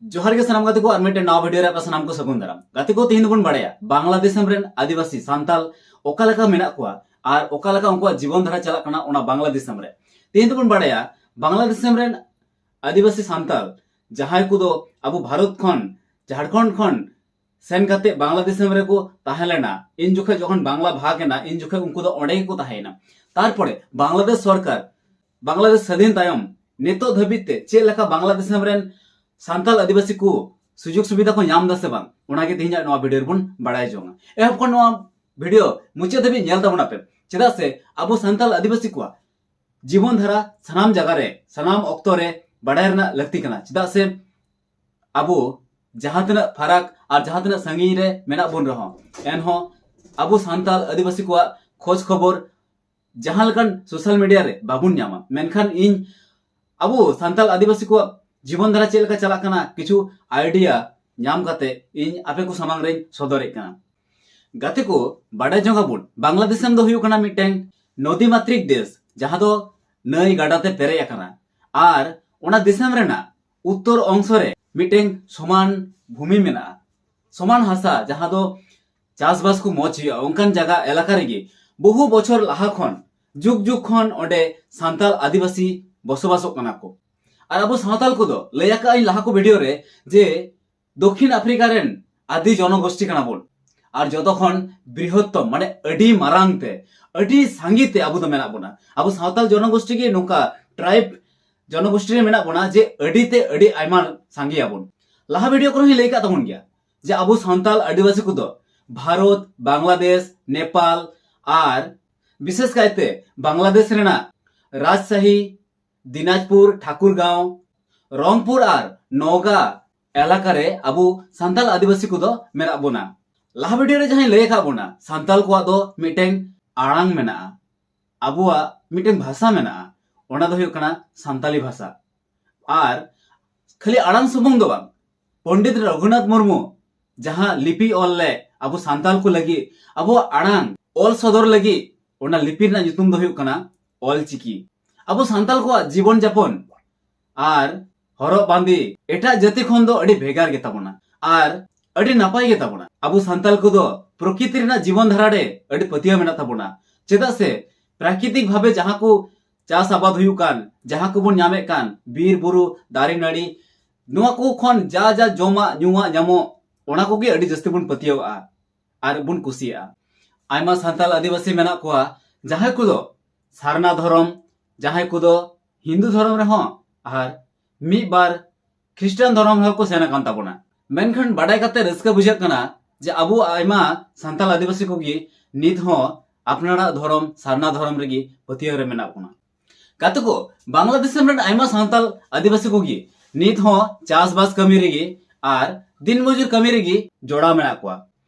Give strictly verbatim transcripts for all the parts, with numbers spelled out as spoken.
ᱡᱚᱦᱟᱨ ᱜᱮ ᱥᱟᱱᱟᱢ ᱜᱟᱛᱮ ᱠᱚ, ᱟᱨ ᱢᱤᱫᱴᱮᱱ ᱱᱟᱣᱟ ᱵᱷᱤᱰᱤᱭᱳ ᱨᱮ ᱟᱯᱮ ᱥᱟᱱᱟᱢ ᱠᱚ ᱥᱟᱹᱜᱩᱱ ᱫᱟᱨᱟᱢ᱾ ᱜᱟᱛᱮ ᱠᱚ, ᱛᱮᱦᱮᱧ ᱫᱚᱵᱚᱱ ᱵᱟᱲᱟᱭᱟ ᱵᱟᱝᱞᱟᱫᱮᱥ ᱨᱮᱱ ᱟᱹᱫᱤᱵᱟᱹᱥᱤ ᱥᱟᱱᱛᱟᱞ ᱚᱠᱟ ᱞᱮᱠᱟ ᱢᱮᱱᱟᱜ ᱠᱚᱣᱟ ᱟᱨ ᱚᱠᱟ ᱞᱮᱠᱟ ᱩᱱᱠᱩᱣᱟᱜ ᱡᱤᱵᱚᱱ ᱫᱷᱟᱨᱟ ᱪᱟᱞᱟᱜ ᱠᱟᱱᱟ ᱚᱱᱟ ᱵᱟᱝᱞᱟᱫᱮᱥ ᱨᱮ᱾ ᱛᱮᱦᱮᱧ ᱫᱚᱵᱚᱱ ᱵᱟᱲᱟᱭᱟ ᱵᱟᱝᱞᱟᱫᱮᱥ ᱨᱮᱱ ᱟᱹᱫᱤᱵᱟᱹᱥᱤ ᱥᱟᱱᱛᱟᱞ ᱡᱟᱦᱟᱸᱭ ᱠᱚᱫᱚ ᱟᱵᱚ ᱵᱷᱟᱨᱚᱛ ᱠᱷᱚᱱ, ᱡᱷᱟᱲᱠᱷᱚᱸᱰ ᱠᱷᱚᱱ ᱥᱮᱱ ᱠᱟᱛᱮ ᱵᱟᱝᱞᱟᱫᱮᱥ ᱨᱮᱠᱚ ᱛᱟᱦᱮᱸ ᱞᱮᱱᱟ᱾ ᱤᱱ ᱡᱚᱠᱷᱚᱱ, ᱡᱚᱠᱷᱚᱱ ᱵᱟᱝᱞᱟ ᱵᱷᱟᱜᱽ ᱮᱱᱟ, ᱤᱱ ᱡᱚᱠᱷᱚᱱ ᱩᱱᱠᱩ ᱫᱚ ᱚᱸᱰᱮ ᱜᱮᱠᱚ ᱛᱟᱦᱮᱸᱭᱮᱱᱟ᱾ ᱛᱟᱨᱯᱚᱨᱮ ᱵᱟᱝᱞᱟᱫᱮᱥ ᱥᱚᱨᱠᱟᱨ, ᱵᱟᱝᱞᱟᱫᱮᱥ ᱥᱟᱹᱫᱷᱤᱱ ᱛᱟᱭᱚᱢ ᱱᱤᱛᱚᱜ ᱫᱷᱟᱹᱵᱤᱡ ᱛᱮ ᱪᱮᱫ ᱞᱮᱠᱟ ᱵᱟᱝᱞᱟᱫᱮᱥ ᱨᱮᱱ ᱥᱟᱱᱛᱟᱞ ᱟᱹᱫᱤᱵᱟᱹᱥᱤ ᱠᱚ ᱥᱩᱡᱳᱜᱽ ᱥᱩᱵᱤᱫᱷᱟ ᱠᱚ ᱧᱟᱢ ᱮᱫᱟ ᱥᱮ ᱵᱟᱝ, ᱚᱱᱟᱜᱮ ᱛᱮᱦᱮᱧᱟᱜ ᱱᱚᱣᱟ ᱵᱷᱤᱰᱤᱭᱳ ᱨᱮᱵᱚᱱ ᱵᱟᱲᱟᱭ ᱡᱚᱝᱟ᱾ ᱮᱦᱚᱵ ᱠᱷᱚᱱ ᱱᱚᱣᱟ ᱵᱷᱤᱰᱤᱭᱳ ᱢᱩᱪᱟᱹᱫ ᱫᱷᱟᱹᱵᱤᱡ ᱧᱮᱞ ᱛᱟᱵᱚᱱ ᱟᱯᱮ, ᱪᱮᱫᱟᱜ ᱥᱮ ᱟᱵᱚ ᱥᱟᱱᱛᱟᱞ ᱟᱹᱫᱤᱵᱟᱹᱥᱤ ᱠᱚᱣᱟᱜ ᱡᱤᱵᱚᱱ ᱫᱷᱟᱨᱟ ᱥᱟᱱᱟᱢ ᱡᱟᱭᱜᱟ ᱨᱮ, ᱥᱟᱱᱟᱢ ᱚᱠᱛᱚ ᱨᱮ ᱵᱟᱲᱟᱭ ᱨᱮᱱᱟᱜ ᱞᱟᱹᱠᱛᱤ ᱠᱟᱱᱟ᱾ ᱪᱮᱫᱟᱜ ᱥᱮ ᱟᱵᱚ ᱡᱟᱦᱟᱸ ᱛᱤᱱᱟᱹᱜ ᱯᱷᱟᱨᱟᱠ ᱟᱨ ᱡᱟᱦᱟᱸ ᱛᱤᱱᱟᱹᱜ ᱥᱟᱺᱜᱤᱧ ᱨᱮ ᱢᱮᱱᱟᱜ ᱵᱚᱱ ᱨᱮᱦᱚᱸ, ᱮᱱᱦᱚᱸ ᱟᱵᱚ ᱥᱟᱱᱛᱟᱞ ᱟᱹᱫᱤᱵᱟᱹᱥᱤ ᱠᱚᱣᱟᱜ ᱠᱷᱳᱡᱽ ᱠᱷᱚᱵᱚᱨ ᱡᱟᱦᱟᱸ ᱞᱮᱠᱟᱱ ᱥᱳᱥᱟᱞ ᱢᱤᱰᱤᱭᱟ ᱨᱮ ᱵᱟᱵᱚᱱ ᱧᱟᱢᱟ᱾ ᱢᱮᱱᱠᱷᱟᱱ ᱤᱧ ᱟᱵᱚ ᱥᱟᱱᱛᱟᱞ ᱟᱹᱫᱤᱵᱟᱹᱥᱤ ᱠᱚᱣᱟᱜ ᱡᱤᱵᱚᱱ ᱫᱷᱟᱨᱟ ᱪᱮᱫ ᱞᱮᱠᱟ ᱪᱟᱞᱟᱜ ᱠᱟᱱᱟ, ᱠᱤᱪᱷᱩ ᱟᱭᱰᱤᱭᱟ ᱧᱟᱢ ᱠᱟᱛᱮ ᱤᱧ ᱟᱯᱮ ᱠᱚ ᱥᱟᱢᱟᱝ ᱨᱮᱧ ᱥᱚᱫᱚᱨᱮᱫ ᱠᱟᱱᱟ᱾ ᱜᱟᱛᱮ ᱠᱚ, ᱵᱟᱰᱟᱭ ᱡᱚᱝ ᱟᱵᱚᱱ, ᱵᱟᱝᱞᱟᱫᱮᱥ ᱫᱚ ᱦᱩᱭᱩᱜ ᱠᱟᱱᱟ ᱢᱤᱫᱴᱮᱱ ᱱᱚᱫᱤ ᱢᱟᱛᱨᱤᱠ ᱫᱮᱥ, ᱡᱟᱦᱟᱸ ᱫᱚ ᱱᱟᱹᱭ ᱜᱟᱰᱟ ᱛᱮ ᱯᱮᱨᱮᱡ ᱟᱠᱟᱱᱟ᱾ ᱟᱨ ᱚᱱᱟ ᱫᱤᱥᱚᱢ ᱨᱮᱱᱟᱜ ᱩᱛᱛᱚᱨ ᱚᱝᱥᱚ ᱨᱮ ᱢᱤᱫᱴᱮᱱ ᱥᱚᱢᱟᱱ ᱵᱷᱩᱢᱤ ᱢᱮᱱᱟᱜᱼᱟ, ᱥᱚᱢᱟᱱ ᱦᱟᱥᱟ, ᱡᱟᱦᱟᱸ ᱫᱚ ᱪᱟᱥᱵᱟᱥ ᱠᱚ ᱢᱚᱡᱽ ᱦᱩᱭᱩᱜᱼᱟ, ᱚᱱᱠᱟᱱ ᱡᱟᱭᱜᱟ ᱮᱞᱟᱠᱟ ᱨᱮᱜᱮ ᱵᱚᱦᱩ ᱵᱚᱪᱷᱚᱨ ᱞᱟᱦᱟ ᱠᱷᱚᱱ, ᱡᱩᱜᱽ ᱡᱩᱜᱽ ᱠᱷᱚᱱ ᱚᱸᱰᱮ ᱥᱟᱱᱛᱟᱞ ᱟᱹᱫᱤᱵᱟᱹᱥᱤ ᱵᱚᱥᱚᱵᱟᱥᱚᱜ ᱠᱟᱱᱟ ᱠᱚ᱾ ᱟᱨ ᱟᱵᱚ ᱥᱟᱶᱛᱟᱞ ᱠᱚᱫᱚ, ᱞᱟᱹᱭ ᱟᱠᱟᱫ ᱟᱹᱧ ᱞᱟᱦᱟ ᱠᱚ ᱵᱷᱤᱰᱤᱭᱳ ᱨᱮ, ᱡᱮ ᱫᱚᱠᱠᱷᱤᱱ ᱟᱯᱷᱨᱤᱠᱟ ᱨᱮᱱ ᱟᱹᱫᱤ ᱡᱚᱱᱚᱜᱳᱥᱴᱤ ᱠᱟᱱᱟ ᱵᱚᱱ᱾ ᱟᱨ ᱡᱚᱛᱚ ᱠᱷᱚᱱ ᱵᱨᱤᱦᱚᱛᱛᱚᱢ, ᱢᱟᱱᱮ ᱟᱹᱰᱤ ᱢᱟᱨᱟᱝ ᱛᱮ, ᱟᱹᱰᱤ ᱥᱟᱸᱜᱮ ᱛᱮ ᱟᱵᱚ ᱫᱚ ᱢᱮᱱᱟᱜ ᱵᱚᱱᱟ᱾ ᱟᱵᱚ ᱥᱟᱶᱛᱟᱞ ᱡᱚᱱᱚᱜᱳᱥᱴᱤ ᱜᱮ ᱱᱚᱝᱠᱟ ᱴᱨᱟᱭᱤᱵ ᱡᱚᱱᱚᱜᱳᱥᱴᱤ ᱨᱮ ᱢᱮᱱᱟᱜ ᱵᱚᱱᱟ ᱡᱮ ᱟᱹᱰᱤ ᱛᱮ ᱟᱹᱰᱤ ᱟᱭᱢᱟ ᱥᱟᱸᱜᱮᱭᱟᱵᱚᱱ᱾ ᱞᱟᱦᱟ ᱵᱷᱤᱰᱤᱭᱳ ᱠᱚᱨᱮ ᱦᱚᱸᱧ ᱞᱟᱹᱭ ᱟᱠᱟᱫ ᱛᱟᱵᱚᱱ ᱜᱮᱭᱟ ᱡᱮ ᱟᱵᱚ ᱥᱟᱱᱛᱟᱞ ᱟᱹᱫᱤᱵᱟᱹᱥᱤ ᱠᱚᱫᱚ ᱵᱷᱟᱨᱚᱛ, ᱵᱟᱝᱞᱟᱫᱮᱥ, ᱱᱮᱯᱟᱞ ᱟᱨ ᱵᱤᱥᱮᱥ ᱠᱟᱭᱛᱮ ᱵᱟᱝᱞᱟᱫᱮᱥ ᱨᱮᱱᱟᱜ ᱨᱟᱡᱽᱥᱟᱦᱤ, ᱫᱤᱱᱟᱡᱽᱯᱩᱨ, ᱴᱷᱟᱠᱩᱨᱜᱟᱸᱣ, ᱨᱚᱝᱯᱩᱨ ᱟᱨ ᱱᱚᱣᱜᱟ ᱮᱞᱟᱠᱟ ᱨᱮ ᱟᱵᱚ ᱥᱟᱱᱛᱟᱞ ᱟᱹᱫᱤᱵᱟᱹᱥᱤ ᱠᱚᱫᱚ ᱢᱮᱱᱟᱜ ᱵᱚᱱᱟ᱾ ᱞᱟᱦᱟ ᱵᱷᱤᱰᱤᱭᱳ ᱨᱮ ᱡᱟᱦᱟᱸᱧ ᱞᱟᱹᱭ ᱟᱠᱟᱫ ᱵᱚᱱᱟ, ᱥᱟᱱᱛᱟᱞ ᱠᱚᱣᱟᱜ ᱫᱚ ᱢᱤᱫᱴᱮᱱ ᱟᱲᱟᱝ ᱢᱮᱱᱟᱜᱼᱟ, ᱟᱵᱚᱣᱟᱜ ᱢᱤᱫᱴᱮᱱ ᱵᱷᱟᱥᱟ ᱢᱮᱱᱟᱜᱼᱟ, ᱚᱱᱟ ᱫᱚ ᱦᱩᱭᱩᱜ ᱠᱟᱱᱟ ᱥᱟᱱᱛᱟᱞᱤ ᱵᱷᱟᱥᱟ᱾ ᱟᱨ ᱠᱷᱟᱹᱞᱤ ᱟᱲᱟᱝ ᱥᱩᱢᱩᱝ ᱫᱚ ᱵᱟᱝ, ᱯᱚᱱᱰᱤᱛ ᱨᱚᱜᱷᱩᱱᱟᱛᱷ ᱢᱩᱨᱢᱩ ᱡᱟᱦᱟᱸ ᱞᱤᱯᱤ ᱚᱞ ᱞᱮᱫ ᱟᱵᱚ ᱥᱟᱱᱛᱟᱞ ᱠᱚ ᱞᱟᱹᱜᱤᱫ, ᱟᱵᱚᱣᱟᱜ ᱟᱲᱟᱝ ᱚᱞ ᱥᱚᱫᱚᱨ ᱞᱟᱹᱜᱤᱫ, ᱚᱱᱟ ᱞᱤᱯᱤ ᱨᱮᱱᱟᱜ ᱧᱩᱛᱩᱢ ᱫᱚ ᱦᱩᱭᱩᱜ ᱠᱟᱱᱟ ᱚᱞ ᱪᱤᱠᱤ᱾ ᱟᱵᱚ ᱥᱟᱱᱛᱟᱞ ᱠᱚᱣᱟᱜ ᱡᱤᱵᱚᱱ ᱡᱟᱯᱚᱱ ᱟᱨ ᱦᱚᱨᱚᱜ ᱵᱟᱸᱫᱮ ᱮᱴᱟᱜ ᱡᱟᱹᱛᱤ ᱠᱷᱚᱱ ᱫᱚ ᱟᱹᱰᱤ ᱵᱷᱮᱜᱟᱨ ᱜᱮᱛᱟ ᱵᱚᱱᱟ ᱟᱨ ᱟᱹᱰᱤ ᱱᱟᱯᱟᱭ ᱜᱮᱛᱟ ᱵᱚᱱᱟ᱾ ᱟᱵᱚ ᱥᱟᱱᱛᱟᱞ ᱠᱚᱫᱚ ᱯᱨᱚᱠᱤᱛᱤ ᱨᱮᱱᱟᱜ ᱡᱤᱵᱚᱱ ᱫᱷᱟᱨᱟ ᱨᱮ ᱟᱹᱰᱤ ᱯᱟᱹᱛᱭᱟᱹᱣ ᱢᱮᱱᱟᱜ ᱛᱟᱵᱚᱱᱟ᱾ ᱪᱮᱫᱟᱜ ᱥᱮ ᱯᱨᱟᱠᱨᱤᱛᱤᱠ ᱵᱷᱟᱵᱮ ᱡᱟᱦᱟᱸ ᱠᱚ ᱪᱟᱥ ᱟᱵᱟᱫ ᱦᱩᱭᱩᱜ ᱠᱟᱱ, ᱡᱟᱦᱟᱸ ᱠᱚᱵᱚᱱ ᱧᱟᱢᱮᱫ ᱠᱟᱱ, ᱵᱤᱨ ᱵᱩᱨᱩ, ᱫᱟᱨᱮ ᱱᱟᱹᱲᱤ, ᱱᱚᱣᱟ ᱠᱚ ᱠᱷᱚᱱ ᱡᱟ ᱡᱟ ᱡᱚᱢᱟᱜ ᱧᱩᱣᱟᱜ ᱧᱟᱢᱚᱜ, ᱚᱱᱟ ᱠᱚᱜᱮ ᱟᱹᱰᱤ ᱡᱟᱹᱥᱛᱤ ᱵᱚᱱ ᱯᱟᱹᱛᱭᱟᱹᱣᱟᱜᱼᱟ ᱟᱨ ᱵᱚᱱ ᱠᱩᱥᱤᱭᱟᱜᱼᱟ᱾ ᱟᱭᱢᱟ ᱥᱟᱱᱛᱟᱞ ᱟᱹᱫᱤᱵᱟᱹᱥᱤ ᱢᱮᱱᱟᱜ ᱠᱚᱣᱟ, ᱡᱟᱦᱟᱸᱭ ᱠᱚᱫᱚ ᱥᱟᱨᱱᱟ ᱫᱷᱚᱨᱚᱢ, ᱡᱟᱦᱟᱸᱭ ᱠᱚᱫᱚ ᱦᱤᱱᱫᱩ ᱫᱷᱚᱨᱚᱢ ᱨᱮᱦᱚᱸ, ᱟᱨ ᱢᱤᱫ ᱵᱟᱨ ᱠᱷᱨᱤᱥᱴᱟᱱ ᱫᱷᱚᱨᱚᱢ ᱨᱮᱦᱚᱸ ᱠᱚ ᱥᱮᱱ ᱟᱠᱟᱱ ᱛᱟᱵᱚᱱᱟ᱾ ᱢᱮᱱᱠᱷᱟᱱ ᱵᱟᱰᱟᱭ ᱠᱟᱛᱮ ᱨᱟᱹᱥᱠᱟᱹ ᱵᱩᱡᱷᱟᱹᱜ ᱠᱟᱱᱟ ᱡᱮ ᱟᱵᱚ ᱟᱭᱢᱟ ᱥᱟᱱᱛᱟᱞ ᱟᱹᱫᱤᱵᱟᱹᱥᱤ ᱠᱚᱜᱮ ᱱᱤᱛ ᱦᱚᱸ ᱟᱯᱱᱟᱨᱟᱜ ᱫᱷᱚᱨᱚᱢ, ᱥᱟᱨᱱᱟ ᱫᱷᱚᱨᱚᱢ ᱨᱮᱜᱮ ᱯᱟᱹᱛᱭᱟᱹᱣ ᱨᱮ ᱢᱮᱱᱟᱜ ᱵᱚᱱᱟ᱾ ᱜᱟᱛᱮ ᱠᱚ, ᱵᱟᱝᱞᱟᱫᱮᱥ ᱨᱮᱱ ᱟᱭᱢᱟ ᱥᱟᱱᱛᱟᱞ ᱟᱹᱫᱤᱵᱟᱹᱥᱤ ᱠᱚᱜᱮ ᱱᱤᱛ ᱦᱚᱸ ᱪᱟᱥᱵᱟᱥ ᱠᱟᱹᱢᱤ ᱨᱮᱜᱮ ᱟᱨ ᱫᱤᱱ ᱢᱚᱡᱩᱨ ᱠᱟᱹᱢᱤ ᱨᱮᱜᱮ ᱡᱚᱲᱟᱣ ᱢᱮᱱᱟᱜ ᱠᱚᱣᱟ᱾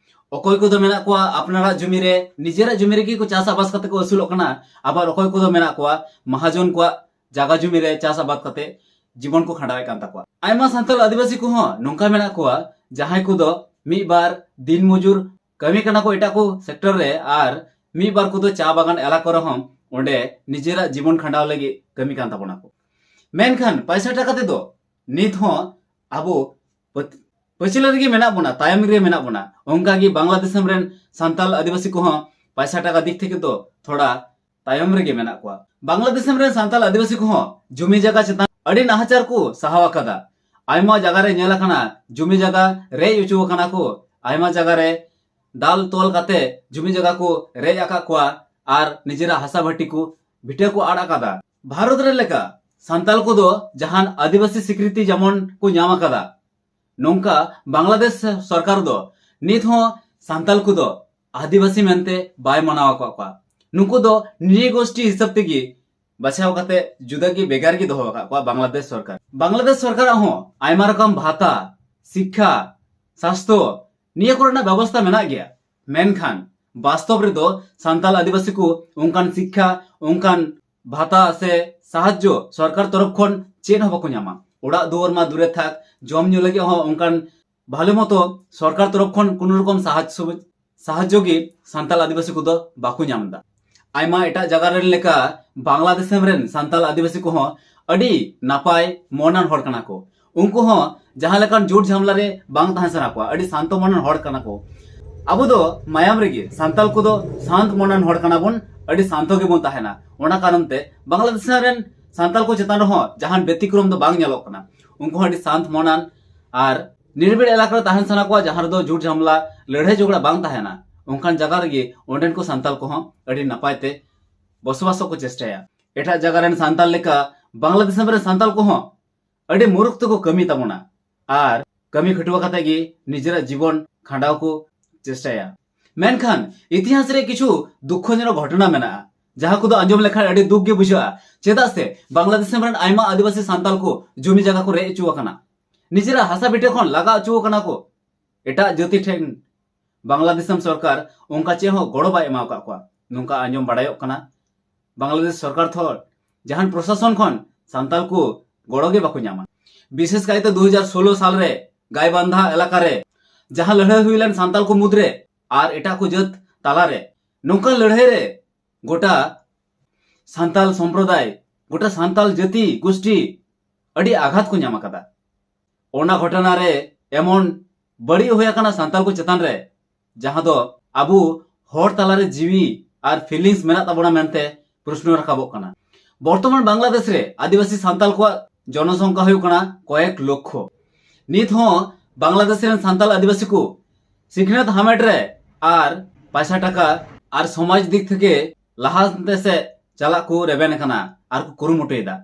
ᱚᱠᱚᱭ ᱠᱚᱫᱚ ᱢᱮᱱᱟᱜ ᱠᱚᱣᱟ ᱟᱯᱱᱟᱨᱟᱜ ᱡᱩᱢᱤ ᱨᱮ, ᱱᱤᱡᱮᱨᱟᱜ ᱡᱩᱢᱤ ᱨᱮᱜᱮ ᱠᱚ ᱪᱟᱥ ᱟᱵᱟᱫ ᱠᱟᱛᱮ ᱠᱚ ᱟᱹᱥᱩᱞᱚᱜ ᱠᱟᱱᱟ᱾ ᱟᱵᱟᱨ ᱚᱠᱚᱭ ᱠᱚᱫᱚ ᱢᱮᱱᱟᱜ ᱠᱚᱣᱟ ᱢᱟᱦᱟᱡᱚᱱ ᱠᱚᱣᱟᱜ ᱡᱟᱭᱜᱟ ᱡᱩᱢᱤ ᱨᱮ ᱪᱟᱥ ᱟᱵᱟᱫ ᱠᱟᱛᱮ ᱡᱤᱵᱚᱱ ᱠᱚ ᱠᱷᱟᱸᱰᱟᱣᱮᱫ ᱠᱟᱱ ᱛᱟᱠᱚᱣᱟ᱾ ᱟᱭᱢᱟ ᱥᱟᱱᱛᱟᱲ ᱟᱹᱫᱤᱵᱟᱹᱥᱤ ᱠᱚᱦᱚᱸ ᱱᱚᱝᱠᱟ ᱢᱮᱱᱟᱜ ᱠᱚᱣᱟ, ᱡᱟᱦᱟᱸᱭ ᱠᱚᱫᱚ ᱢᱤᱫ ᱵᱟᱨ ᱫᱤᱱ ᱢᱚᱡᱩᱨ ᱠᱟᱹᱢᱤ ᱠᱟᱱᱟ ᱠᱚ ᱮᱴᱟᱜ ᱠᱚ ᱥᱮᱠᱴᱚᱨ ᱨᱮ, ᱟᱨ ᱢᱤᱫ ᱵᱟᱨ ᱠᱚᱫᱚ ᱪᱟ ᱵᱟᱜᱟᱱ ᱮᱞᱟᱠᱟ ᱨᱮᱦᱚᱸ ᱚᱸᱰᱮ ᱱᱤᱡᱮᱨᱟᱜ ᱡᱤᱵᱚᱱ ᱠᱷᱟᱸᱰᱟᱣ ᱞᱟᱹᱜᱤᱫ ᱠᱟᱹᱢᱤ ᱠᱟᱱ ᱛᱟᱵᱚᱱᱟ ᱠᱚ᱾ ᱢᱮᱱᱠᱷᱟᱱ ᱯᱟᱭᱥᱟ ᱴᱟᱠᱟ ᱛᱮᱫᱚ ᱱᱤᱛ ᱦᱚᱸ ᱟᱵᱚ ᱯᱟᱹᱪ- ᱯᱟᱹᱪᱷᱞᱟᱹ ᱨᱮᱜᱮ ᱢᱮᱱᱟᱜ ᱵᱚᱱᱟ, ᱛᱟᱭᱚᱢ ᱨᱮ ᱢᱮᱱᱟᱜ ᱵᱚᱱᱟ᱾ ᱚᱱᱠᱟ ᱜᱮ ᱵᱟᱝᱞᱟ ᱫᱤᱥᱚᱢ ᱨᱮᱱ ᱥᱟᱱᱛᱟᱞ ᱟᱹᱫᱤᱵᱟᱹᱥᱤ ᱠᱚᱦᱚᱸ ᱯᱟᱭᱥᱟ ᱴᱟᱠᱟ ᱫᱤᱠ ᱛᱷᱮᱠᱮ ᱫᱚ ᱛᱷᱚᱲᱟ ᱛᱟᱭᱚᱢ ᱨᱮᱜᱮ ᱢᱮᱱᱟᱜ ᱠᱚᱣᱟ᱾ ᱵᱟᱝᱞᱟ ᱫᱤᱥᱚᱢ ᱨᱮᱱ ᱥᱟᱱᱛᱟᱞ ᱟᱹᱫᱤᱵᱟᱹᱥᱤ ᱠᱚᱦᱚᱸ ᱡᱩᱢᱤ ᱡᱟᱭᱜᱟ ᱪᱮᱛᱟᱱ ᱟᱹᱰᱤ ᱱᱟᱦᱟᱪᱟᱨ ᱠᱚ ᱥᱟᱦᱟᱣ ᱟᱠᱟᱫᱟ᱾ ᱟᱭᱢᱟ ᱡᱟᱭᱜᱟ ᱨᱮ ᱧᱮᱞ ᱟᱠᱟᱱᱟ, ᱡᱩᱢᱤ ᱡᱟᱭᱜᱟ ᱨᱮᱡ ᱦᱚᱪᱚ ᱟᱠᱟᱱᱟ ᱠᱚ, ᱟᱭᱢᱟ ᱡᱟᱭᱜᱟ ᱨᱮ ᱫᱟᱞ ᱛᱚᱞ ᱠᱟᱛᱮ ᱡᱩᱢᱤ ᱡᱟᱭᱜᱟ ᱠᱚ ᱨᱮᱡ ᱟᱠᱟᱫ ᱠᱚᱣᱟ ᱟᱨ ᱱᱤᱡᱮᱨᱟᱜ ᱦᱟᱥᱟ ᱵᱷᱟᱹᱴᱤ ᱠᱚ ᱵᱷᱤᱴᱟᱹ ᱠᱚ ᱟᱫ ᱟᱠᱟᱫᱟ᱾ ᱵᱷᱟᱨᱚᱛ ᱨᱮ ᱞᱮᱠᱟ ᱥᱟᱱᱛᱟᱞ ᱠᱚᱫᱚ ᱡᱟᱦᱟᱱ ᱟᱹᱫᱤᱵᱟᱹᱥᱤ ᱥᱤᱠᱨᱤᱛᱤ ᱡᱮᱢᱚᱱ ᱠᱚ ᱧᱟᱢ ᱟᱠᱟᱫᱟ, ᱱᱚᱝᱠᱟ ᱵᱟᱝᱞᱟᱫᱮᱥ ᱥᱚᱨᱠᱟᱨ ᱫᱚ ᱱᱤᱛ ᱦᱚᱸ ᱥᱟᱱᱛᱟᱞ ᱠᱚᱫᱚ ᱟᱹᱫᱤᱵᱟᱹᱥᱤ ᱢᱮᱱᱛᱮ ᱵᱟᱭ ᱢᱟᱱᱟᱣ ᱟᱠᱟᱫ ᱠᱚᱣᱟ᱾ ᱱᱩᱠᱩ ᱫᱚ ᱱᱤᱡᱮ ᱜᱳᱥᱴᱤ ᱦᱤᱥᱟᱹᱵ ᱛᱮᱜᱮ ᱵᱟᱪᱷᱟᱣ ᱠᱟᱛᱮ ᱡᱩᱫᱟᱹ ᱜᱮ ᱵᱷᱮᱜᱟᱨ ᱜᱮ ᱫᱚᱦᱚ ᱟᱠᱟᱫ ᱠᱚᱣᱟ ᱵᱟᱝᱞᱟᱫᱮᱥ ᱥᱚᱨᱠᱟᱨ᱾ ᱵᱟᱝᱞᱟᱫᱮᱥ ᱥᱚᱨᱠᱟᱨᱟᱜ ᱦᱚᱸ ᱟᱭᱢᱟ ᱨᱚᱠᱚᱢ ᱵᱷᱟᱛᱟ, ᱥᱤᱠᱠᱷᱟ, ᱥᱟᱥᱛᱷᱚ, ᱱᱤᱭᱟᱹ ᱠᱚᱨᱮᱱᱟᱜ ᱵᱮᱵᱚᱥᱛᱷᱟ ᱢᱮᱱᱟᱜ ᱜᱮᱭᱟ᱾ ᱢᱮᱱᱠᱷᱟᱱ ᱵᱟᱥᱛᱚᱵ ᱨᱮᱫᱚ ᱥᱟᱱᱛᱟᱞ ᱟᱹᱫᱤᱵᱟᱹᱥᱤ ᱠᱚ ᱚᱱᱠᱟᱱ ᱥᱤᱠᱠᱷᱟ, ᱚᱱᱠᱟᱱ ᱵᱷᱟᱛᱟ ᱥᱮ ᱥᱟᱦᱟᱡᱽᱡᱚ ᱥᱚᱨᱠᱟᱨ ᱛᱚᱨᱚᱯ ᱠᱷᱚᱱ ᱪᱮᱫ ᱦᱚᱸ ᱵᱟᱠᱚ ᱧᱟᱢᱟ᱾ ᱚᱲᱟᱜ ᱫᱩᱣᱟᱹᱨ ᱢᱟ ᱫᱩᱨᱮ ᱛᱷᱟᱠ, ᱡᱚᱢ ᱧᱩ ᱞᱟᱹᱜᱤᱫ ᱦᱚᱸ ᱚᱱᱠᱟᱱ ᱵᱷᱟᱞᱮ ᱢᱚᱛᱚ ᱥᱚᱨᱠᱟᱨ ᱛᱚᱨᱚᱯ ᱠᱷᱚᱱ ᱠᱳᱱᱳ ᱨᱚᱠᱚᱢ ᱥᱟᱦᱟᱡᱽ ᱥᱩᱵᱤ- ᱥᱟᱦᱟᱡᱽᱡᱚ ᱜᱮ ᱥᱟᱱᱛᱟᱞ ᱟᱹᱫᱤᱵᱟᱹᱥᱤ ᱠᱚᱫᱚ ᱵᱟᱠᱚ ᱧᱟᱢ ᱮᱫᱟ᱾ ᱟᱭᱢᱟ ᱮᱴᱟᱜ ᱡᱟᱭᱜᱟ ᱨᱮᱱ ᱞᱮᱠᱟ ᱵᱟᱝᱞᱟᱫᱮᱥ ᱨᱮᱱ ᱥᱟᱱᱛᱟᱞ ᱟᱹᱫᱤᱵᱟᱹᱥᱤ ᱠᱚᱦᱚᱸ ᱟᱹᱰᱤ ᱱᱟᱯᱟᱭ ᱢᱚᱱᱟᱱ ᱦᱚᱲ ᱠᱟᱱᱟ ᱠᱚ᱾ ᱩᱱᱠᱩ ᱦᱚᱸ ᱡᱟᱦᱟᱸ ᱞᱮᱠᱟᱱ ᱡᱷᱩᱴ ᱡᱷᱟᱢᱞᱟ ᱨᱮ ᱵᱟᱝ ᱛᱟᱦᱮᱸ ᱥᱟᱱᱟ ᱠᱚᱣᱟ, ᱟᱹᱰᱤ ᱥᱟᱱᱛᱚ ᱢᱚᱱᱟᱱ ᱦᱚᱲ ᱠᱟᱱᱟ ᱠᱚ᱾ ᱟᱵᱚ ᱫᱚ ᱢᱟᱭᱟᱢ ᱨᱮᱜᱮ, ᱥᱟᱱᱛᱟᱞ ᱠᱚᱫᱚ ᱥᱟᱱᱛ ᱢᱚᱱᱟᱱ ᱦᱚᱲ ᱠᱟᱱᱟ ᱵᱚᱱ, ᱟᱹᱰᱤ ᱥᱟᱱᱛᱚ ᱜᱮᱵᱚᱱ ᱛᱟᱦᱮᱱᱟ᱾ ᱚᱱᱟ ᱠᱟᱨᱚᱱ ᱛᱮ ᱵᱟᱝᱞᱟᱫᱮᱥ ᱨᱮᱱ ᱥᱟᱱᱛᱟᱞ ᱠᱚ ᱪᱮᱛᱟᱱ ᱨᱮᱦᱚᱸ ᱡᱟᱦᱟᱱ ᱵᱮᱛᱤᱠᱨᱚᱢ ᱫᱚ ᱵᱟᱝ ᱧᱮᱞᱚᱜ ᱠᱟᱱᱟ᱾ ᱩᱱᱠᱩ ᱦᱚᱸ ᱟᱹᱰᱤ ᱥᱟᱱᱛ ᱢᱚᱱᱟᱱ ᱟᱨ ᱱᱤᱨᱵᱤᱲ ᱮᱞᱟᱠᱟ ᱨᱮ ᱛᱟᱦᱮᱱ ᱥᱟᱱᱟ ᱠᱚᱣᱟ, ᱡᱟᱦᱟᱸ ᱨᱮᱫᱚ ᱡᱷᱩᱴ ᱡᱷᱟᱢᱞᱟ, ᱞᱟᱹᱲᱦᱟᱹᱭ ᱡᱷᱚᱜᱽᱲᱟ ᱵᱟᱝ ᱛᱟᱦᱮᱱᱟ᱾ ᱚᱱᱠᱟᱱ ᱡᱟᱭᱜᱟ ᱨᱮᱜᱮ ᱚᱸᱰᱮᱱ ᱠᱚ ᱥᱟᱱᱛᱟᱞ ᱠᱚᱦᱚᱸ ᱟᱹᱰᱤ ᱱᱟᱯᱟᱭ ᱛᱮ ᱵᱚᱥᱚᱵᱟᱥᱚᱜ ᱠᱚ ᱪᱮᱥᱴᱟᱭᱟ᱾ ᱮᱴᱟᱜ ᱡᱟᱭᱜᱟ ᱨᱮᱱ ᱥᱟᱱᱛᱟᱞ ᱞᱮᱠᱟ ᱵᱟᱝᱞᱟᱫᱮᱥ ᱨᱮᱱ ᱥᱟᱱᱛᱟᱞ ᱠᱚᱦᱚᱸ ᱟᱹᱰᱤ ᱢᱩᱨᱩᱠᱷ ᱛᱮᱠᱚ ᱠᱟᱹᱢᱤ ᱛᱟᱵᱚᱱᱟ ᱟᱨ ᱠᱟᱹᱢᱤ ᱠᱷᱟᱹᱴᱩᱣᱟᱹ ᱠᱟᱛᱮ ᱜᱮ ᱱᱤᱡᱮᱨᱟᱜ ᱡᱤᱵᱚᱱ ᱠᱷᱟᱸᱰᱟᱣ ᱠᱚ ᱪᱮᱥᱴᱟᱭᱟ᱾ ᱢᱮᱱᱠᱷᱟᱱ ᱤᱛᱤᱦᱟᱥ ᱨᱮ ᱠᱤᱪᱷᱩ ᱫᱩᱠᱷᱚᱡᱚᱱᱚᱠ ᱜᱷᱚᱴᱚᱱᱟ ᱢᱮᱱᱟᱜᱼᱟ, ᱡᱟᱦᱟᱸ ᱠᱚᱫᱚ ᱟᱸᱡᱚᱢ ᱞᱮᱠᱷᱟᱱ ᱟᱹᱰᱤ ᱫᱩᱠ ᱜᱮ ᱵᱩᱡᱷᱟᱹᱜᱼᱟ᱾ ᱪᱮᱫᱟᱜ ᱥᱮ ᱵᱟᱝᱞᱟᱫᱮᱥ ᱨᱮᱱ ᱟᱭᱢᱟ ᱟᱹᱫᱤᱵᱟᱹᱥᱤ ᱥᱟᱱᱛᱟᱞ ᱠᱚ ᱡᱩᱢᱤ ᱡᱟᱭᱜᱟ ᱠᱚ ᱨᱮᱡ ᱦᱚᱪᱚ ᱟᱠᱟᱱᱟ, ᱱᱤᱡᱮᱨᱟᱜ ᱦᱟᱥᱟ ᱵᱷᱤᱴᱟᱹ ᱠᱷᱚᱱ ᱞᱟᱜᱟ ᱦᱚᱪᱚ ᱟᱠᱟᱱᱟ ᱠᱚ᱾ ᱮᱴᱟᱜ ᱡᱟᱹᱛᱤ ᱴᱷᱮᱱ ᱵᱟᱝᱞᱟᱫᱮᱥ ᱥᱚᱨᱠᱟᱨ ᱚᱱᱠᱟ ᱪᱮᱫ ᱦᱚᱸ ᱜᱚᱲᱚ ᱵᱟᱭ ᱮᱢᱟ ᱟᱠᱟᱫ ᱠᱚᱣᱟ, ᱱᱚᱝᱠᱟ ᱟᱸᱡᱚᱢ ᱵᱟᱲᱟᱭᱚᱜ ᱠᱟᱱᱟ᱾ ᱵᱟᱝᱞᱟᱫᱮᱥ ᱥᱚᱨᱠᱟᱨ ᱛᱷᱚᱨ ᱡᱟᱦᱟᱱ ᱯᱨᱚᱥᱟᱥᱚᱱ ᱠᱷᱚᱱ ᱥᱟᱱᱛᱟᱞ ᱠᱚ ᱜᱚᱲᱚ ᱜᱮ ᱵᱟᱠᱚ ᱧᱟᱢᱟ᱾ ᱵᱤᱥᱮᱥ ᱠᱟᱭᱛᱮ ᱫᱩ ᱦᱟᱡᱟᱨ ᱥᱳᱞᱳ ᱥᱟᱞ ᱨᱮ ᱜᱟᱭᱵᱟᱱᱫᱷᱟ ᱮᱞᱟᱠᱟ ᱨᱮ ᱡᱟᱦᱟᱸ ᱞᱟᱹᱲᱦᱟᱹᱭ ᱦᱩᱭ ᱞᱮᱱ ᱥᱟᱱᱛᱟᱞ ᱠᱚ ᱢᱩᱫᱽᱨᱮ ᱟᱨ ᱮᱴᱟᱜ ᱠᱚ ᱡᱟᱹᱛ ᱛᱟᱞᱟᱨᱮ, ᱱᱚᱝᱠᱟᱱ ᱞᱟᱹᱲᱦᱟᱹᱭ ᱨᱮ ᱜᱚᱴᱟ ᱥᱟᱱᱛᱟᱞ ᱥᱚᱢᱯᱨᱚᱫᱟᱭ, ᱜᱚᱴᱟ ᱥᱟᱱᱛᱟᱞ ᱡᱟᱹᱛᱤ ᱜᱳᱥᱴᱤ ᱟᱹᱰᱤ ᱟᱜᱷᱟᱛ ᱠᱚ ᱧᱟᱢ ᱟᱠᱟᱫᱟ᱾ ᱚᱱᱟ ᱜᱷᱚᱴᱚᱱᱟ ᱨᱮ ᱮᱢᱚᱱ ᱵᱟᱹᱲᱤᱡ ᱦᱩᱭ ᱟᱠᱟᱱᱟ ᱥᱟᱱᱛᱟᱞ ᱠᱚ ᱪᱮᱛᱟᱱ ᱨᱮ, ᱡᱟᱦᱟᱸ ᱫᱚ ᱟᱵᱚ ᱦᱚᱲ ᱛᱟᱞᱟᱨᱮ ᱡᱤᱣᱤ ᱟᱨ ᱯᱷᱤᱞᱤᱝᱥ ᱢᱮᱱᱟᱜ ᱛᱟᱵᱚᱱᱟ ᱢᱮᱱᱛᱮ ᱯᱨᱚᱥᱱᱚ ᱨᱟᱠᱟᱵᱚᱜ ᱠᱟᱱᱟ᱾ ᱵᱚᱨᱛᱚᱢᱟᱱ ᱵᱟᱝᱞᱟᱫᱮᱥ ᱨᱮ ᱟᱹᱫᱤᱵᱟᱹᱥᱤ ᱥᱟᱱᱛᱟᱞ ᱠᱚᱣᱟᱜ ᱡᱚᱱᱚᱥᱚᱝᱠᱷᱟ ᱦᱩᱭᱩᱜ ᱠᱟᱱᱟ ᱠᱚᱭᱮᱠ ᱞᱚᱠᱠᱷᱚ᱾ ᱱᱤᱛ ᱦᱚᱸ ᱵᱟᱝᱞᱟᱫᱮᱥ ᱨᱮᱱ ᱥᱟᱱᱛᱟᱞ ᱟᱹᱫᱤᱵᱟᱹᱥᱤ ᱠᱚ ᱥᱤᱠᱷᱱᱟᱹᱛ ᱦᱟᱢᱮᱴ ᱨᱮ ᱟᱨ ᱯᱟᱭᱥᱟ ᱴᱟᱠᱟ ᱟᱨ ᱥᱚᱢᱟᱡᱽ ᱫᱤᱠ ᱛᱷᱮᱠᱮ ᱞᱟᱦᱟᱱᱛᱮ ᱥᱮᱫ ᱪᱟᱞᱟᱜ ᱠᱚ ᱨᱮᱵᱮᱱ ᱠᱟᱱᱟ ᱟᱨ ᱠᱚ ᱠᱩᱨᱩᱢᱩᱴᱩᱭᱮᱫᱟ᱾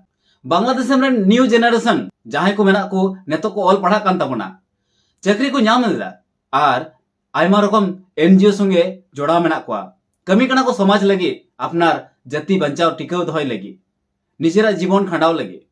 ᱵᱟᱝᱞᱟᱫᱮᱥ ᱨᱮᱱ ᱱᱤᱭᱩ ᱡᱮᱱᱟᱨᱮᱥᱚᱱ ᱡᱟᱦᱟᱸᱭ ᱠᱚ ᱢᱮᱱᱟᱜ ᱠᱚ, ᱱᱤᱛᱚᱜ ᱠᱚ ᱚᱞ ᱯᱟᱲᱦᱟᱜ ᱠᱟᱱ ᱛᱟᱵᱚᱱᱟ, ᱪᱟᱹᱠᱨᱤ ᱠᱚ ᱧᱟᱢ ᱮᱫᱟ ᱟᱨ ᱟᱭᱢᱟ ᱨᱚᱠᱚᱢ ᱮᱱᱡᱤᱳ ᱥᱚᱸᱜᱮ ᱡᱚᱲᱟᱣ ᱢᱮᱱᱟᱜ ᱠᱚᱣᱟ᱾ ᱠᱟᱹᱢᱤ ᱠᱟᱱᱟ ᱠᱚ ᱥᱚᱢᱟᱡᱽ ᱞᱟᱹᱜᱤᱫ, ᱟᱯᱱᱟᱨ ᱡᱟᱹᱛᱤ ᱵᱟᱧᱪᱟᱣ ᱴᱤᱠᱟᱹᱣ ᱫᱚᱦᱚᱭ ᱞᱟᱹᱜᱤᱫ, ᱱᱤᱡᱮᱨᱟᱜ ᱡᱤᱵᱚᱱ ᱠᱷᱟᱸᱰᱟᱣ ᱞᱟᱹᱜᱤᱫ᱾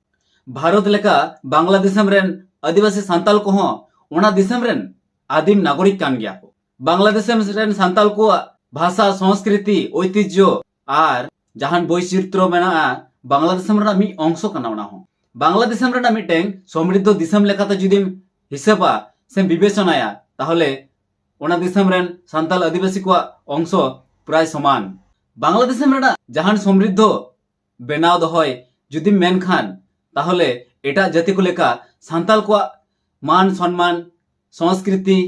ᱵᱷᱟᱨᱚᱛ ᱞᱮᱠᱟ ᱵᱟᱝᱞᱟᱫᱮᱥ ᱨᱮᱱ ᱟᱹᱫᱤᱵᱟᱹᱥᱤ ᱥᱟᱱᱛᱟᱞ ᱠᱚᱦᱚᱸ ᱚᱱᱟ ᱫᱤᱥᱚᱢ ᱨᱮᱱ ᱟᱹᱫᱤᱢ ᱱᱟᱜᱚᱨᱤᱠ ᱠᱟᱱ ᱜᱮᱭᱟ ᱠᱚ᱾ ᱵᱟᱝᱞᱟᱫᱮᱥ ᱨᱮᱱ ᱥᱟᱱᱛᱟᱞ ᱠᱚᱣᱟᱜ ᱵᱷᱟᱥᱟ, ᱥᱚᱝᱥᱠᱨᱤᱛᱤ, ᱳᱭᱛᱤᱡᱽᱡᱚ ᱟᱨ ᱡᱟᱦᱟᱱ ᱵᱳᱭᱪᱤᱛᱨᱚ ᱢᱮᱱᱟᱜᱼᱟ, ᱵᱟᱝᱞᱟᱫᱮᱥ ᱨᱮᱱᱟᱜ ᱢᱤᱫ ᱚᱝᱥᱚ ᱠᱟᱱᱟ᱾ ᱚᱱᱟ ᱦᱚᱸ ᱵᱟᱝᱞᱟᱫᱮᱥ ᱨᱮᱱᱟᱜ ᱢᱤᱫᱴᱮᱱ ᱥᱚᱢᱨᱤᱫᱷᱚ ᱫᱤᱥᱚᱢ ᱞᱮᱠᱟᱛᱮ ᱡᱩᱫᱤᱢ ᱦᱤᱥᱟᱹᱵᱟ ᱥᱮᱢ ᱵᱤᱵᱮᱪᱚᱱᱟᱭᱟ, ᱛᱟᱦᱚᱞᱮ ᱚᱱᱟ ᱫᱤᱥᱚᱢ ᱨᱮᱱ ᱥᱟᱱᱛᱟᱞ ᱟᱹᱫᱤᱵᱟᱹᱥᱤ ᱠᱚᱣᱟᱜ ᱚᱝᱥᱚ ᱯᱨᱟᱭ ᱥᱚᱢᱟᱱ᱾ ᱵᱟᱝᱞᱟᱫᱮᱥ ᱨᱮᱱᱟᱜ ᱡᱟᱦᱟᱱ ᱥᱚᱢᱨᱤᱫᱷᱚ ᱵᱮᱱᱟᱣ ᱫᱚᱦᱚᱭ ᱡᱩᱫᱤᱢ ᱢᱮᱱᱠᱷᱟᱱ, ᱛᱟᱦᱚᱞᱮ ᱮᱴᱟᱜ ᱡᱟᱹᱛᱤ ᱠᱚ ᱞᱮᱠᱟ ᱥᱟᱱᱛᱟᱞ ᱠᱚᱣᱟᱜ ᱢᱟᱱ ᱥᱚᱱᱢᱟᱱ, ᱥᱚᱝᱥᱠᱨᱤᱛᱤ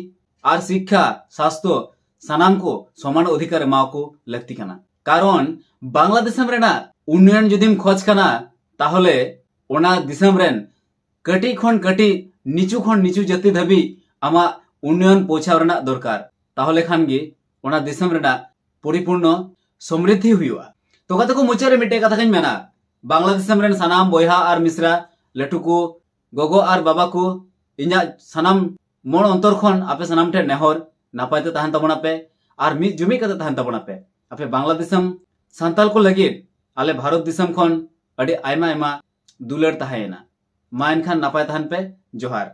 ᱟᱨ ᱥᱤᱠᱠᱷᱟ, ᱥᱟᱥᱛᱚ, ᱥᱟᱱᱟᱢ ᱠᱚ ᱥᱚᱢᱟᱱ ᱚᱫᱷᱤᱠᱟᱨ ᱮᱢᱟᱣᱟᱠᱚ ᱞᱟᱹᱠᱛᱤ ᱠᱟᱱᱟ᱾ ᱠᱟᱨᱚᱱ ᱵᱟᱝᱞᱟ ᱫᱤᱥᱚᱢ ᱨᱮᱱᱟᱜ ᱩᱱᱱᱚᱭᱚᱱ ᱡᱩᱫᱤᱢ ᱠᱷᱚᱡᱽ ᱠᱟᱱᱟ, ᱛᱟᱦᱚᱞᱮ ᱚᱱᱟ ᱫᱤᱥᱚᱢ ᱨᱮᱱ ᱠᱟᱹᱴᱤᱡ ᱠᱷᱚᱱ ᱠᱟᱹᱴᱤᱡ, ᱱᱤᱪᱩ ᱠᱷᱚᱱ ᱱᱤᱪᱩ ᱡᱟᱹᱛᱤ ᱫᱷᱟᱹᱵᱤᱡ ᱟᱢᱟᱜ ᱩᱱᱱᱚᱭᱚᱱ ᱯᱳᱣᱪᱷᱟᱣ ᱨᱮᱱᱟᱜ ᱫᱚᱨᱠᱟᱨ᱾ ᱛᱟᱦᱚᱞᱮ ᱠᱷᱟᱱ ᱜᱮ ᱚᱱᱟ ᱫᱤᱥᱚᱢ ᱨᱮᱱᱟᱜ ᱯᱚᱨᱤᱯᱩᱨᱱᱚ ᱥᱚᱢᱨᱤᱫᱷᱤ ᱦᱩᱭᱩᱜᱼᱟ᱾ ᱛᱚ ᱜᱟᱛᱮ ᱠᱚ, ᱢᱩᱪᱟᱹᱫ ᱨᱮ ᱢᱤᱫᱴᱮᱡ ᱠᱟᱛᱷᱟ ᱜᱤᱧ ᱢᱮᱱᱟ, ᱵᱟᱝᱞᱟ ᱫᱤᱥᱚᱢ ᱨᱮᱱ ᱥᱟᱱᱟᱢ ᱵᱚᱭᱦᱟ ᱟᱨ ᱢᱤᱥᱨᱟ, ᱞᱟᱹᱴᱩ ᱠᱚ, ᱜᱚᱜᱚ ᱟᱨ ᱵᱟᱵᱟ ᱠᱚ, ᱤᱧᱟᱹᱜ ᱥᱟᱱᱟᱢ ᱢᱚᱱ ᱚᱱᱛᱚᱨ ᱠᱷᱚᱱ ᱟᱯᱮ ᱥᱟᱱᱟᱢ ᱴᱷᱮᱱ ᱱᱮᱦᱚᱨ, ᱱᱟᱯᱟᱭ ᱛᱮ ᱛᱟᱦᱮᱱ ᱛᱟᱵᱚᱱᱟ ᱯᱮ ᱟᱨ ᱢᱤᱫ ᱡᱩᱢᱤᱫ ᱠᱟᱛᱮ ᱛᱟᱦᱮᱱ ᱛᱟᱵᱚᱱᱟ ᱯᱮ᱾ ᱟᱯᱮ ᱵᱟᱝᱞᱟ ᱫᱤᱥᱚᱢ ᱥᱟᱱᱛᱟᱞ ᱠᱚ ᱞᱟᱹᱜᱤᱫ ᱟᱞᱮ ᱵᱷᱟᱨᱚᱛ ᱫᱤᱥᱚᱢ ᱠᱷᱚᱱ ᱟᱹᱰᱤ ᱟᱭᱢᱟ ᱟᱭᱢᱟ ᱫᱩᱞᱟᱹᱲ ᱛᱟᱦᱮᱸᱭᱮᱱᱟ᱾ ᱢᱟ ᱮᱱᱠᱷᱟᱱ ᱱᱟᱯᱟᱭ ᱛᱟᱦᱮᱱ ᱯᱮ᱾ ᱡᱚᱦᱟᱨ᱾